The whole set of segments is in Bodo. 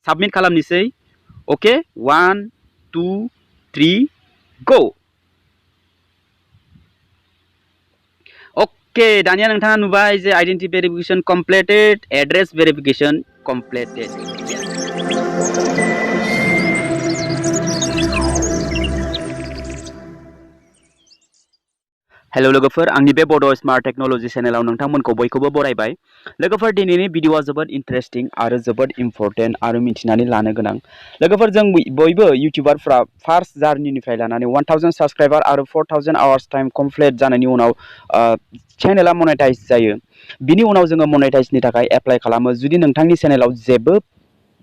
साबमिट खालामनोसै ओके 1 2 3 गो ओके दानिया नोंथाङा नुबाय जे identity verification completed address verification completed hello लोगोफोर आंनि बे बड' स्मार्ट टेक्नोलॉजी चेनेलाव नोंथांमोनखौ बयखौबो बरायबाय लोगोफोर दिनैनि भिडिअआ जोबोद इन्टारेस्टिं आरो जोबोद इम्पोर्टेन्ट आरो मिथिनानै लानो गोनां लोगोफोर जों बयबो यूट्यूबारफ्रा फार्स्ट जार्निनिफ्राय लानानै 1000 साबस्क्राइबार आरो 4000 आवार्स टाइम कमप्लीट जानायनि उनाव चेनेला मनेटाइज जायो बिनि उनाव जोङो मनेटाइजनि थाखाय एप्लाइ खालामो जुदि नोंथांनि चेनेलाव जेबो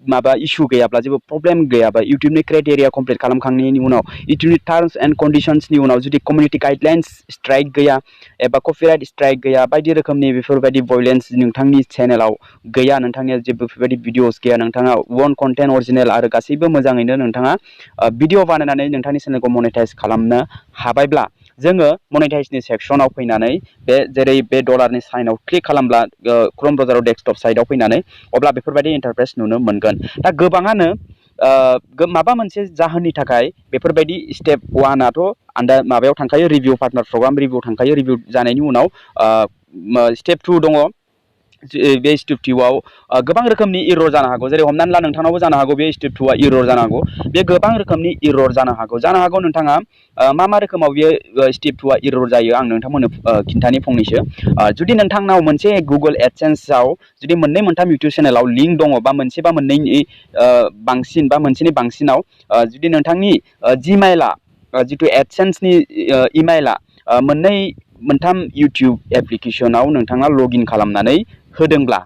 माबा इशू गैयाब्ला जेबो प्रब्लेम गैयाबा यूट्यूबनि क्राइटेरिया कमप्लीट खालामखांनायनि उनाव यूट्यूबनि टार्म्स एंड कंडीशन्सनि उनाव जुदि कम्युनिटी गाइडलाइन्स स्ट्राइक गैया एबा कपिराइट स्ट्राइक गैया बायदि रोखोमनि बेफोरबायदि वायलेन्स नोंथांनि चेनेलाव गैया नोंथांनिया जेबो बेफोरबायदि भिडिअस गैया नोंथाङा वन कन्टेन्ट अरिजिनेल आरो गासैबो मोजाङैनो नोंथाङा भिडिअ बानायनानै नोंथांनि चेनेलखौ मनेटाइज खालामनो हाबायब्ला जोङो मनेटाइजनि सेक्सनाव फैनानै बे जेरै बे डलारनि साइनाव क्लिक खालामब्ला क्रोम ब्राउजाराव डेस्कटप साइडआव फैनानै अब्ला बेफोरबायदि इन्टारफेस नुनो मोनगोन दा गोबाङानो माबा मोनसे जाहोननि थाखाय बेफोरबायदि स्टेप 1आथ' आन्दार माबायाव थांखायो रिभिउ पार्टनार प्रग्राम रिभिउ थांखायो रिभिउ जानायनि उनाव स्टेप 2 दङ बे स्टेप 2आव गोबां रोखोमनि इरर जानो हागौ जेरै हमनानै ला नोंथांनावबो जानो हागौ बे स्टेप 2आ इरर जानो हागौ बे गोबां रोखोमनि इरर जानो हागौ नोंथाङा मा रोखोमाव बे स्टेप 2आ इरर जायो आं नोंथांमोननो खिन्थानि फंनैसो जुदि नोंथांनाव मोनसे गुगल एडसेन्सआव जुदि मोननै मोनथाम इउट्यूब चेनेलाव लिंक दङ बा मोनसे बा मोननैनि बांसिन बा मोनसेनि बांसिनाव जुदि नोंथांनि जीमेला जितु एडसेन्सनि इमेला मोननै मोनथाम यूट्यूब एप्लिकेशनाव नोंथाङा लगइन खालामनानै होदोंब्ला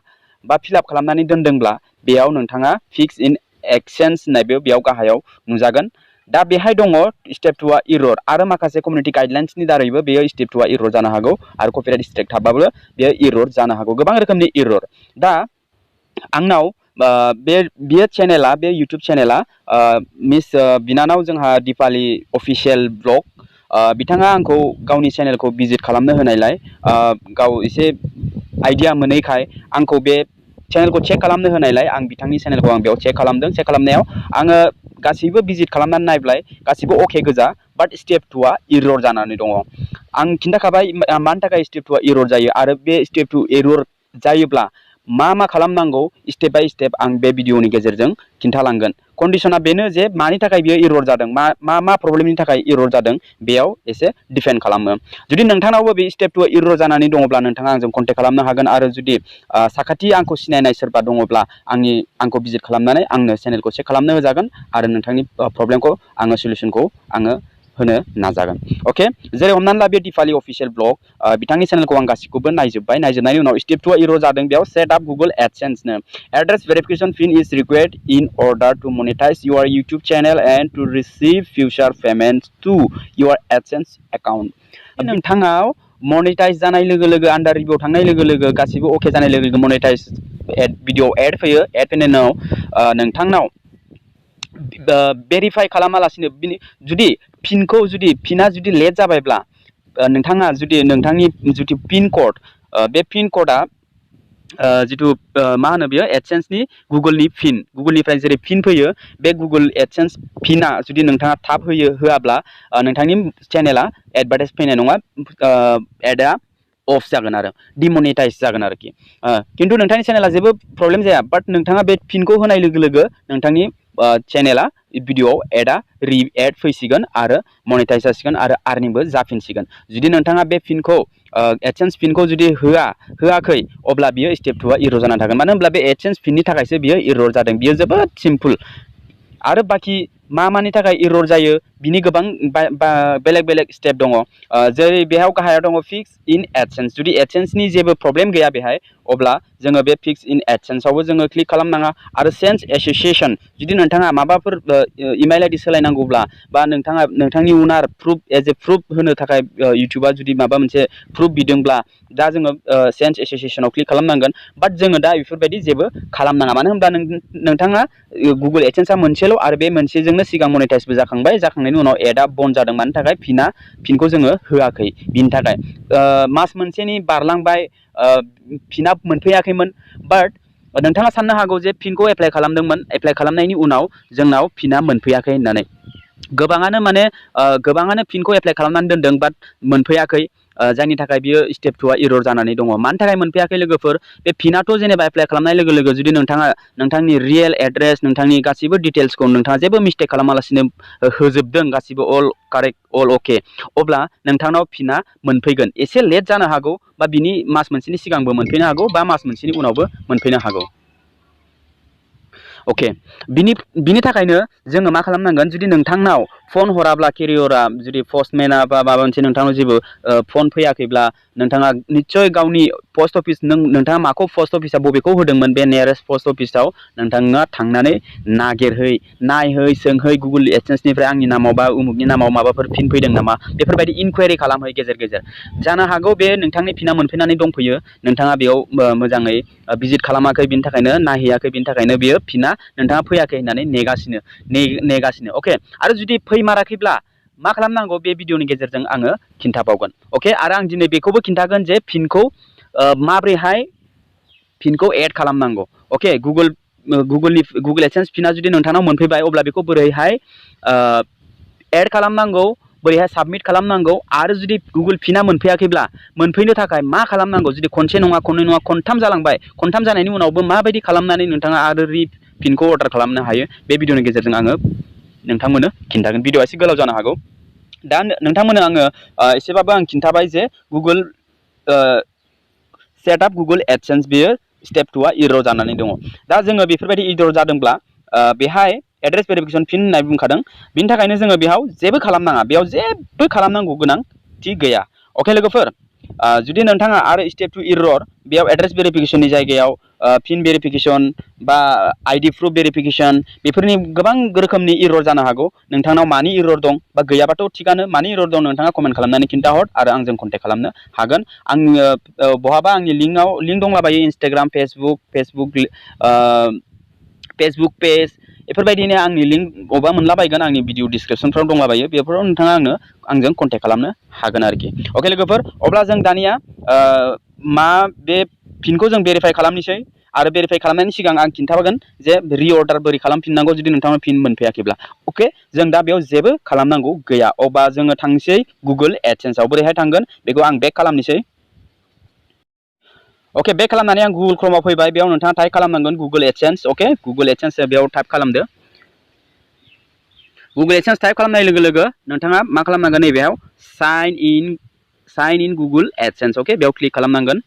बा फिलआप खालामनानै दोनदोंब्ला बेयाव नोंथाङा फिक्स इन एक्सचेन्ज होननायबो बेयाव गाहायाव नुजागोन दा बेहाय दङ स्टेप 2आ इरर आरो माखासे कम्युनिटी गाइडलाइन्सनि दारैबो बेयो स्टेप 2आ इरर जानो हागौ आरो कपिराइट स्ट्राइक थाबाबो बेयो इरर जानो हागौ गोबां रोखोमनि इरर दा आंनाव बे चेनेला बे यूट्यूब चेनेला मिस बिनानाव जोंहा दिपाली अफिशियल ब्लग बिथाङा आंखौ गावनि चेनेलखौ भिजिट खालामनो होनायलाय गाव एसे आइडिया मोनैखाय आंखौ बे चेनेलखौ चेक खालामनो होनायलाय आं बिथांनि चेनेलखौ आं बेयाव चेक खालामदों चेक खालामनायाव आङो गासैबो भिजिट खालामनानै नायब्लाय गासैबो अके गोजा बाट स्टेप 2आ इरर जानानै दङ आं खिन्थाखाबाय मानि थाखाय स्टेप 2आ इरर जायो आरो बे स्टेप 2 इरर जायोब्ला मा खालामनांगौ स्टेप बाय स्टेप आं बे भिडिअनि गेजेरजों खिन्थालांगोन कन्डिशना बेनो जे मानि थाखाय बियो इरर जादों मा प्रब्लेमनि थाखाय इरर जादों बेयाव एसे डिपेन्ड खालामो जुदि नोंथांनावबो बे स्टेप 2 इरर जानानै दङब्ला नोंथाङा आंजों कन्टेक्ट खालामनो हागोन आरो जुदि साखाथि आंखौ सिनायनाय सोरबा दङब्ला आंखौ भिजिट खालामनानै आंनो चेनेलखौ चेक खालामनो होजागोन आरो नोंथांनि प्रब्लेमखौ आङो सल्युशनखौ आङो होनो नाजागोन ओके जेरै हमनानै ला बे दिपाली अफिशियल ब्लग बिथांनि चेनेलखौ आं गासिखौबो नायजोबनायनि उनाव स्टेप 2आ इरर जादों बेयाव सेट आप गुगल एडसेन्सनो address verification pin is required in order to monetise your YouTube channel and to receive future payments to your AdSense account नोंथाङाव मनेटाइज जानाय लोगो लोगो आन्डार रिभिउ थांनाय लोगो लोगो गासिबो अके जानाय लोगो लोगो मनेटाइज भिडिअ एड फैयो एड फैनायनि उनाव नोंथांनाव भेरिफाइ खालामालासिनो जुदि पिना जुदि लेट जाबायब्ला नोंथाङा जुदि नोंथांनि जितु पिन कड बे पिन कडआ जितु मा होनो बियो एडसेन्सनि गुगोलनिफ्राय जेरै पिन फैयो बे गुगोल एडसेन्स पिना जुदि नोंथाङा थाब होआब्ला नोंथांनि चेनेला एडभार्टाइज फैनाय नङा एडआ अफ जागोन आरो डिमनेटाइज जागोन आरोखि खिन्थु नोंथांनि चेनेला जेबो प्रब्लेम जाया बाट नोंथाङा बे पिनखौ होनाय लोगो लोगो नोंथांनि चेनेला भिडिअआव एड फैसिगोन आरो मनेटाइज जासिगोन आरो आर्निंबो जाफिनसिगोन जुदि नोंथाङा बे पिनखौ एडसेन्स पिनखौ जुदि होआखै अब्ला बियो स्टेप 2आ इरर जानानै थागोन मानो होनब्ला बे एडसेन्स पिननि थाखायसो बियो इरर जादों बियो जोबोद सिम्पल आरो बाखि मानि थाखाय इरर जायो बिनि गोबां बेलेग बेलेग स्टेप दङ जेरै बेयाव गाहायाव दङ फिक्स इन एडसेन्स जुदि एडसेन्सनि जेबो प्रब्लेम गैया बेहाय अब्ला जोङो बे फिक्स इन एडसेन्सआवबो जोङो क्लिक खालामनाङा आरो चेन्ज एसोसिएशन जुदि नोंथाङा माबाफोर इमेल आइडि सोलायनांगौब्ला बा नोंथांनि उनार प्रुफ एज ए प्रुफ होनो थाखाय इउटुबा जुदि माबा मोनसे प्रुफ बिदोंब्ला दा जोङो चेन्ज एसोसिएशनाव क्लिक खालामनांगोन बाट जोङो दा बेफोरबायदि जेबो खालामनाङा मानो होनब्ला नोंथाङा गुगल एडसेन्सआ मोनसेल' आरो बे मोनसेजोंनो सिगां मनेटाइजबो जाखांनायनि उनाव एडआ बन्द जादों मानि थाखाय पिनखौ जोङो होआखै बिनि थाखाय मास मोनसेनि बारलांबाय पिना मोनफैयाखैमोन बाट नोंथाङा साननो हागौ जे फिनखौ एप्लाइ खालामदोंमोन, एप्लाइ खालामनायनि उनाव जोंनाव फिना मोनफैयाखै होननानै। गोबाङानो फिनखौ एप्लाइ खालामनानै दोनदों बाट मोनफैयाखै, जायनि थाखाय बियो स्टेप 2 आ इरर जानानै दङ। मानि थाखाय मोनफैयाखै लोगोफोर? बे फिनाथ' जेनेबा एप्लाइ खालामनाय लोगो लोगो जुदि नोंथाङा नोंथांनि रियेल एड्रेस, नोंथांनि गासिबो डिटेल्सखौ नोंथाङा जेबो मिस्टेक खालामालासिनो होजोबदों, गासिबो अल कारेक्ट, अल अके, अब्ला नोंथांनाव फिना मोनफैगोन। एसे लेट जानो हागौ, बा बिनि मास मोनसेनि सिगांबो मोनफैनो हागौ, बा मास मोनसेनि उनावबो मोनफैनो हागौ। अके, बिनि थाखायनो जोङो मा खालामनांगोन? जुदि नोंथांनाव फन हराब्ला केरियरा, जुदि पस्टमेना बा माबा मोनसे नोंथांनाव जेबो फन फैयाखैब्ला, नोंथाङा निस्सय गावनि पस्ट अफिस, नोंथाङा माखौ पस्ट अफिसा बबेखौ होदोंमोन, बे नियारेस्ट पस्ट अफिसाव नोंथाङा थांनानै नागिरहै, नायहै, सोंहै, गुगोल एडसेन्सनिफ्राय आंनि नामाव बा उमुकनि नामाव माबाफोर फिन फैदों नामा, बेफोरबायदि इनकुवारि खालामहै गेजेर गेजेर। जानो हागौ बे नोंथांनि फिना मोनफैनानै दंफैयो, नोंथाङा बेयाव मोजाङै भिजिट खालामाखै, बिनि थाखायनो नायहैयाखै, बिनि थाखायनो बियो फिना नोंथाङा फैयाखै होननानै नेगासिनो। अके, आरो जुदि फैमाराखैब्ला मा खालामनांगौ? बे भिडिअनि गेजेरजों आङो खिन्थाबावगोन। अके, आरो आं दिनै बेखौबो खिन्थागोन जे फिनखौ माब्रैहाय फिनखौ एड खालामनांगौ। अके, गुगोल एडसेन्स फिना जुदि नोंथांनाव मोनफैबाय, अब्ला बेखौ बोरैहाय एड खालामनांगौ, बोरैहाय साबमिट खालामनांगौ, आरो जुदि गुगोल फिना मोनफैयाखैब्ला मोनफैनो थाखाय मा खालामनांगौ? जुदि खनसे नङा, खननै नङा, खनथाम जालांबाय, खनथाम जानायनि उनावबो माबायदि खालामनानै नोंथाङा आरो फिनखौ अर्डार खालामनो हायो, बे भिडिअनि गेजेरजों आङो नोंथांमोननो खिन्थागोन। भिडिअआ एसे गोलाव जानो हागौ। दा नोंथांमोननो आङो एसेबाबो आं खिन्थाबाय जे गुगोल सेटआप गुगोल एडसेन्स, बेयो स्टेप 2 आ इरर जानानै दङ। दा जोङो बेफोरबायदि इरर जादोंब्ला बेहाय एड्रेस भेरिफिकेसन फिन होननानै बुंखादों, बिनि थाखायनो जोङो बेयाव जेबो खालामनाङा, बेयाव जेबो खालामनांगौ गोनांथि गैया। अके लोगोफोर, जुदि नोंथाङा आरो स्टेप 2 इरर, बेयाव एड्रेस भेरिफिकेसननि जायगायाव फिन भेरिफिकेसन बा आइडि प्रुफ भेरिफिकेसन, बेफोरनि गोबां रोखोमनि इरर जानो हागौ। नोंथांनाव मानि इरर दं, बा गैयाबाथ' थिगानो, मानि इरर दं नोंथाङा कमेन्ट खालामनानै खिन्थाहर, आरो आंजों कन्टेक्ट खालामनो हागोन। आङो बहाबा आंनि लिंक दंलाबायो, इन्सटाग्राम, फेसबुक पेज, बेफोरबायदिनो आंनि लिंक बबेबा मोनलाबायगोन, आंनि भिडिअ डिसक्रिपसनफ्राव दंलाबायो, बेफोराव नोंथाङा आंजों कन्टेक्ट खालामनो हागोन आरोखि। अके लोगोफोर, अब्ला जों दानिया बे फिनखौ जों भेरिफाइ खालामनोसै, आरो भेरिफाइ खालामनायनि सिगां आं खिन्थागोन जे रिअर्डार बोरै खालामफिननांगौ जुदि नोंथांनाव फिन मोनफैयाखैब्ला। अके, जों दा बेयाव जेबो खालामनांगौ गैया। अब्ला जोङो थांसै गुगोल एडसेन्सआव। बोरैहाय थांगोन बेखौ आं बेक खालामनोसै। अके, बेक खालामनानै आं गुगोल क्रोमआव फैबाय। बेयाव नोंथाङा टाइप खालामनांगोन गुगोल एडसेन्स। अके, गुगोल एडसेन्स बेयाव टाइप खालामदो। गुगोल एडसेन्स टाइप खालामनाय लोगो लोगो नोंथाङा मा खालामनांगोन? नैबेयाव साइन इन गुगोल एडसेन्स। अके, बेयाव क्लिक खालामनांगोन।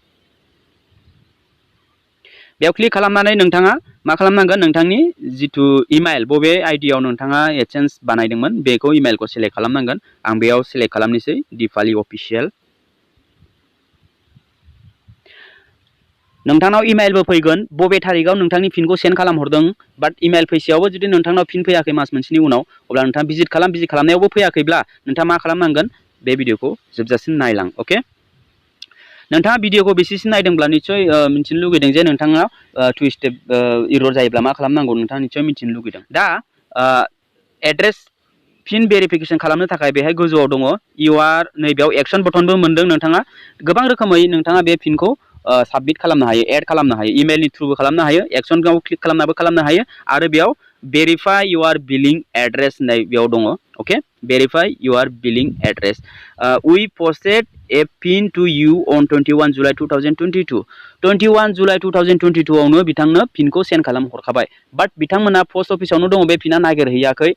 बेयाव क्लिक खालामनानै नोंथाङा मा खालामनांगोन? नोंथांनि जिथु इमेल, बबे आइडियाव नोंथाङा एडसेन्स बानायदोंमोन, बेखौ इमेलखौ सेलेक्ट खालामनांगोन। आं बेयाव सेलेक्ट खालामनोसै दिपालि अफिसियेल। नोंथांनाव इमेलबो फैगोन, बबे थारिखआव नोंथांनि फिनखौ सेन्ड खालामहरदों। बाट इमेल फैसेयावबो जुदि नोंथांनाव फिन फैयाखै मास मोनसेनि उनाव, अब्ला नोंथाङा भिजिट खालामनायावबो फैयाखैब्ला नोंथाङा मा खालामनांगोन? बे भिडिअखौ जोबजासिम नायलां। अके, नोंथाङा भिडिअखौ बेसेसिम नायदोंब्ला निस्सय मिथिनो लुगैदों जे नोंथाङा 2 स्टेप इरर जायोब्ला मा खालामनांगौ, नोंथाङा निस्सय मिथिनो लुगैदों। दा एड्रेस फिन भेरिफिकेसन खालामनो थाखाय बेहाय गोजौआव दङ नैबेयाव एक्सन बटनबो मोनदों। नोंथाङा गोबां रोखोमै नोंथाङा बे फिनखौ साबमिट खालामनो हायो, एड खालामनो हायो, इमेलनि थ्रुबो खालामनो हायो, एक्सनआव क्लिक खालामनो हायो, आरो बेयाव भेरिफाइ इउर बिलिं एड्रेस होननाय बेयाव दङ। Okay, verify your billing address. We posted a pin to you on 21 July 2022। 21 July 2022 आवनो बिथांनो फिनखौ सेन्ड खालामहरखाबाय। बाट बिथांमोना पस्ट अफिसावनो दङ, बे फिना नागिरहैयाखै,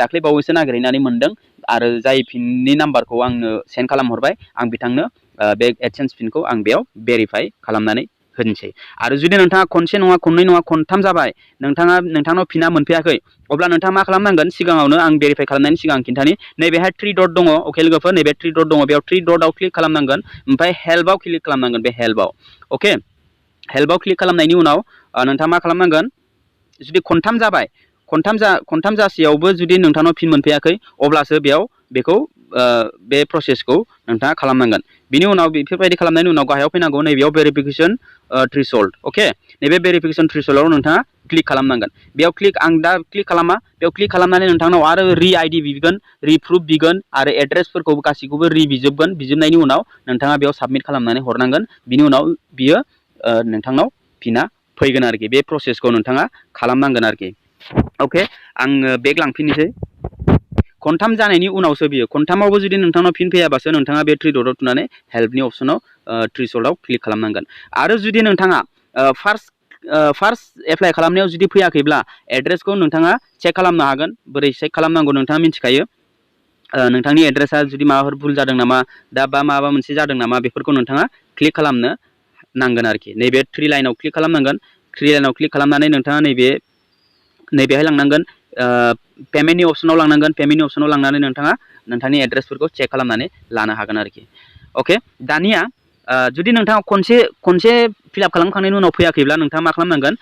दाख्लै बावैसो नागिरहैनानै मोनदों। आरो जाय फिननि नाम्बारखौ आंनो सेन्ड खालामहरबाय, आं बिथांनो बे एडसेन्स फिनखौ आं बेयाव भेरिफाइ खालामनानै होनोसै। आरो जुदि नोंथाङा खनसे नङा, खननै नङा, खनथाम जाबाय, नोंथांनाव फिना मोनफैयाखै, अब्ला नोंथाङा मा खालामनांगोन? सिगाङावनो आं भेरिफाइ खालामनायनि सिगां खिन्थानि, नैबेहाय 3 डट दङ। अके लोगोफोर, नैबे 3 डट दङ, बेयाव 3 डटआव क्लिक खालामनांगोन, ओमफ्राय हेल्पआव क्लिक खालामनांगोन। बे हेल्पआव, अके, हेल्पआव क्लिक खालामनायनि उनाव नोंथाङा मा खालामनांगोन? जुदि खनथाम जाबाय, खनथाम जासेयावबो जुदि नोंथांनाव फिन मोनफैयाखै, अब्लासो बेखौ बे प्रसेसखौ नोंथाङा खालामनांगोन। बिनि उनाव बेफोरबायदि खालामनायनि उनाव गाहायाव फैनांगौ, नैबेयाव भेरिफिकेसन थ्रेशोल्ड। अके, नैबे भेरिफिकेसन थ्रेशोल्डआव नोंथाङा क्लिक खालामनांगोन। बेयाव आं दा क्लिक खालामा, बेयाव क्लिक खालामनानै नोंथांनाव आरो आइडि बिगोन, प्रुफ बिगोन, आरो एड्रेसफोरखौ गासैखौबो बिजोबनायनि उनाव नोंथाङा बेयाव साबमिट खालामनानै हरनांगोन। बिनि उनाव बियो नोंथांनाव फिना फैगोन आरोखि बे प्रसेसखौ नोंथाङा खालामनांगोन आरोखि अके आङो बेक लांफिननोसै खनथाम जानायनि उनावसो बियो खनथामावबो जुदि नोंथांनाव फिन फैयाबासो नोंथाङा बे थ्रि डटआव थुनानै हेल्पनि अपसनाव थ्रि शर्टआव क्लिक खालामनांगोन आरो जुदि नोंथाङा फार्स्ट एप्लाइ खालामनायाव जुदि फैयाखैब्ला एड्रेसखौ नोंथाङा चेक खालामनो हागोन बोरै चेक खालामनांगौ नोंथाङा मिथिखायो नोंथांनि एड्रेसा जुदि माबाफोर भुल जादों नामा दा बा माबा मोनसे जादों नामा बेफोरखौ नोंथाङा क्लिक खालामनो नांगोन आरोखि नैबे थ्रि लाइनाव क्लिक खालामनांगोन थ्रि लाइनाव क्लिक खालामनानै नोंथाङा नैबेहाय लांनांगोन पेमेन्टनि अपसनाव लांनांगोन पेमेन्टनि अपसनाव लांनानै नोंथाङा नोंथांनि एड्रेसफोरखौ चेक खालामनानै लानो हागोन आरोखि अके दानिया जुदि नोंथाङा खनसे फिलआप खालामखांनायनि उनाव फैयाखैब्ला नोंथाङा मा खालामनांगोन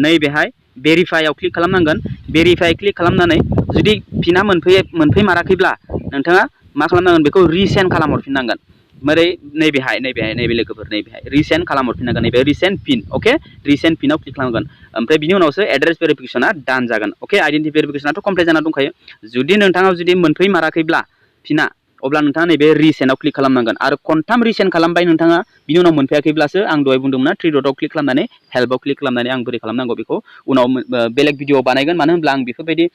नैबेहाय भेरिफाइआव क्लिक खालामनांगोन भेरिफाइ क्लिक खालामनानै जुदि फिना मोनफैमाराखैब्ला नोंथाङा मा खालामनांगोन बेखौ रिसेन्ड खालामहरफिननांगोन बोरै नैबे लोगोफोर नैबेहाय रिसेन्ड खालामहरफिननांगोन नैबे रिसेन्ड पिन अके रिसेन्ड पिनाव क्लिक खालामगोन ओमफ्राय बिनि उनावसो एड्रेस भेरिफिकेसना डान जागोन अके आइडेन्टिटि भेरिफिकेसनाथ' कमप्लिट जाना दंखायो जुदि नोंथाङा जुदि मोनफैमाराखैब्ला फिना अब्ला नोंथाङा नैबे रिसेन्डआव क्लिक खालामनांगोन आरो खनथाम रिसेन्ड खालामबाय नोंथाङा बिनि उनाव मोनफैयाखैब्लासो आं दहाय बुंदोंमोन ना थ्रि डटआव क्लिक खालामनानै हेल्पआव क्लिक खालामनानै आं बोरै खालामनांगौ बेखौ उनाव बेलेग भिडिअ बानायगोन मानो होनब्ला आं बेफोरबायदि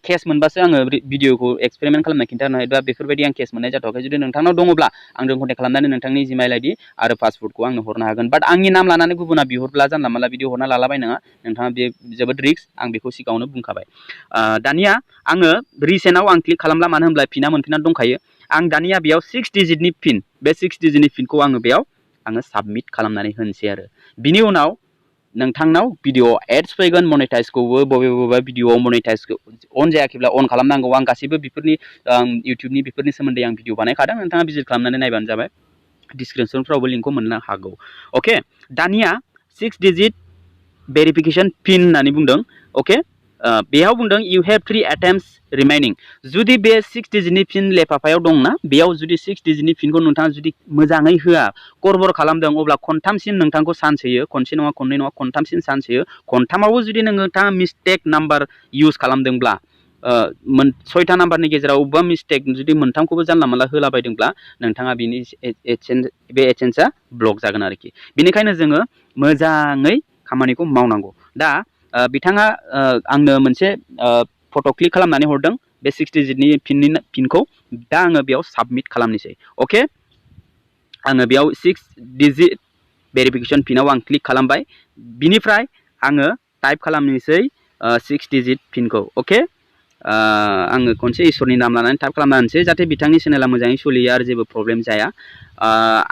केस मोनबासो आङो भिडिअखौ एक्सपेरिमेन्ट खालामना खिन्थानो हायो दा बेफोरबायदि आं केस मोननाय जाथ'वाखै जुदि नोंथांनाव दङब्ला आंजों कन्टेक्ट खालामनानै नोंथांनि जिमेल आइडि आरो पासवर्डखौ आंनो हरनो हागोन बाट आंनि नाम लानानै गुबुना बिहरब्ला जानला मानला बिदि हरना लालाबायनाङा नोंथाङा बे जोबोद रिस्क आं बेखौ सिगाङावनो बुंखाबाय दानिया आङो रिसेन्डआव आं क्लिक खालामला मानो होनब्ला फिना मोनफिननानै दंखायो आं दानिया बेयाव 6 डिजिटनि पिन बे 6 डिजिटनि पिनखौ आङो साबमिट खालामनानै होनोसै आरो बिनि उनाव नोंथांनाव भिडिअ एड्स फैगोन मनेटाइजखौबो बबेबा भिडिअआव मनेटाइजखौ अन जायाखैब्ला अन खालामनांगौ आं गासैबो बेफोरनि इउटुबनि बेफोरनि सोमोन्दै आं भिडिअ बानायखादों नोंथाङा भिजिट खालामनानै नायबानो जाबाय डिसक्रिपसनफ्रावबो लिंकखौ मोननो हागौ अके दानिया 6 डिजिट भेरिफिकेसन पिन होननानै बुंदों अके बेयाव बुंदों इउ हेभ 3 एटेम्प्ट्स रिमाइनिं जुदि बे 6 डिजिटनि पिन लेफाफायाव दंना बेयाव जुदि 6 डिजिटनि पिनखौ नोंथाङा जुदि मोजाङै होआ गरबर खालामदों अब्ला खनथामसिम नोंथांखौ चान्स होयो खनसे नङा खननै नङा खनथामसिम चान्स होयो खनथामावबो जुदि नोंथाङा मिस्टेक नाम्बार इउज खालामदोंब्ला 6था नाम्बारनि गेजेराव अबेबा मिस्टेक जुदि मोनथामखौबो जानला मानला होलाबायदोंब्ला नोंथाङा बिनि बे एडसेन्सआ ब्लक जागोन आरोखि बेनिखायनो जोङो मोजाङै खामानिखौ मावनांगौ दा बिथाङा आंनो मोनसे फट' क्लिक खालामनानै हरदों बे 6 डिजिटनि पिनखौ दा आङो बेयाव साबमिट खालामनोसै अके आङो बेयाव 6 डिजिट भेरिफिकेसन पिनाव आं क्लिक खालामबाय बिनिफ्राय आङो टाइप खालामनोसै 6 डिजिट पिनखौ अके आङो खनसे इसोरनि नाम लानानै टाइप खालामना होनोसै जाहाथे बिथांनि चेनेला मोजाङै सोलियो आरो जेबो प्रब्लेम जाया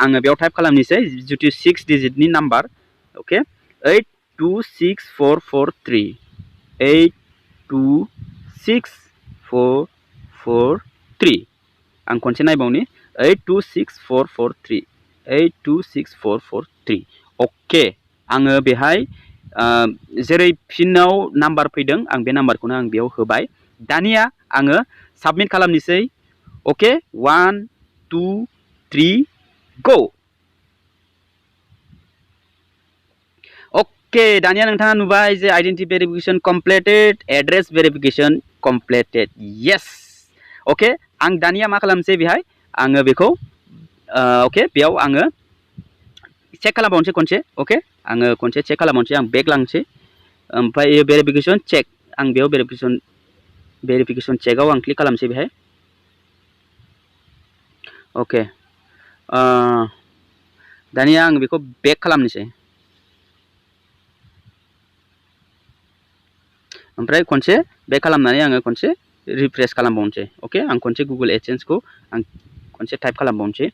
आङो बेयाव टाइप खालामनोसै जितु 6 डिजिटनि नाम्बार अके 826443 826443 आं खनसे नायबावनि 826443 अके आङो बेहाय जेरै पिनाव नाम्बार फैदों आं बे नाम्बारखौनो आं बेयाव होबाय दानिया आङो साबमिट खालामनोसै अके 1 2 3 गो अके दानिया नोंथाङा नुबाय जे identity verification completed address verification completed yes okay आं दानिया मा खालामसै बेहाय आङो बेखौ अके बेयाव आङो चेक खालामबावनोसै खनसे अके आङो खनसे चेक खालामबावनोसै आं बेक लांसै ओमफ्राय भेरिफिकेसन चेक आं बेयाव भेरिफिकेसन चेकआव आं क्लिक खालामसै बेहाय अके दानिया आं बेखौ बेक खालामनोसै ओमफ्राय खनसे बेक खालामनानै आङो खनसे रिफ्रेश खालामबावनोसै अके आं खनसे गुगोल एडसेन्सखौ आं खनसे टाइप खालामबावनोसै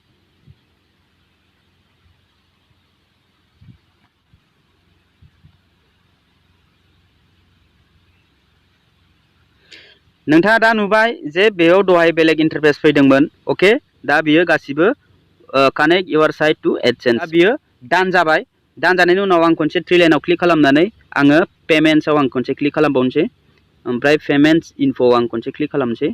नोंथाङा दा नुबाय जे बेयाव दहाय बेलेग इन्टारफेस फैदोंमोन अके दा बियो गासिबो कानेक्ट इउर साइट टु एडसेन्स दा बियो डान जाबाय डान जानायनि उनाव आं खनसे थ्रि लाइनाव क्लिक खालामनानै आङो पेमेन्ट्सआव आं खनसे क्लिक खालामबावनोसै ओमफ्राय पेमेन्ट्स इनफ' आं खनसे क्लिक खालामनोसै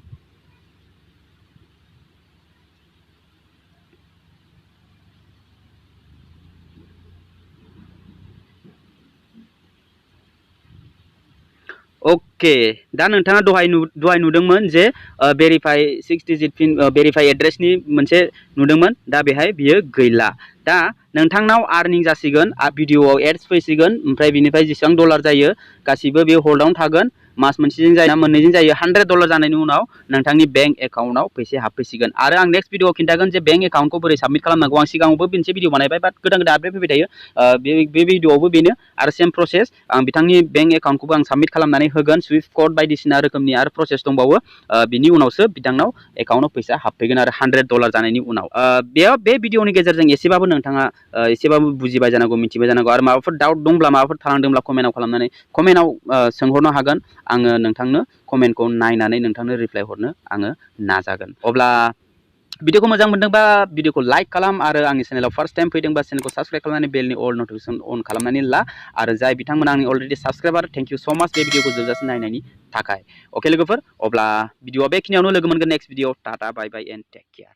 ओके दा नोंथाङा दहाय नुदोंमोन जे भेरिफाइ 6 डिजिट पिन भेरिफाइ एड्रेसनि मोनसे नुदोंमोन दा बेहाय बियो गैला दा नोंथांनाव आर्निं जासिगोन भिडिअआव एड्स फैसिगोन ओमफ्राय बिनिफ्राय जेसेबां डलार जायो गासिबो बे होल्डआवनो थागोन मास मोनसेजों जायो मोननैजों जायो $100 जानायनि उनाव नोंथांनि बेंक एकाउन्टआव फैसा हाबफैसिगोन आरो आं नेक्स्ट भिडिअआव खिन्थागोन जे बेंक एकाउन्टखौ बोरै साबमिट खालामनांगौ आं सिगाङावबो मोनसे भिडिअ बानायबाय बाट गोदान गोदान आपडेट फैबाय थायो बे भिडिअआवबो बेनो आरो सेम प्रसेस आं बिथांनि बेंक एकाउन्टखौबो आं साबमिट खालामनानै होगोन सुइफ्ट कड बायदिसिना रोखोमनि आरो प्रसेस दंबावो बिनि उनावसो बिथांनाव एकाउन्टआव फैसा हाबफैगोन आरो $100 जानायनि उनाव बे भिडिअनि गेजेरजों एसेबाबो नोंथाङा एसेबाबो बुजिबाय जानांगौ मिथिबाय जानांगौ आरो माबाफोर डाउट दंब्ला माबाफोर थालांदोंब्ला कमेन्टआव सोंहरनो हागोन आङो नोंथांनो कमेन्टखौ नायनानै नोंथांनो रिप्लाय हरनो आङो नाजागोन अब्ला भिडिअखौ मोजां मोनदोंबा भिडिअखौ लाइक खालाम आरो आंनि चेनेलाव फार्स्ट टाइम फैदोंबा चेनेलखौ साबस्क्राइब खालामनानै बेलनि अल नटिफिकेसन अन खालामनानै ला आरो जाय बिथांमोना आंनि अलरेडि साबस्क्राइबार थेंक इउ सो माच बे भिडिअखौ जोबजासिम नायनायनि थाखाय अके लोगोफोर अब्ला भिडिअआ बेखिनियावनो लोगो मोनगोन next video tata bye bye and take care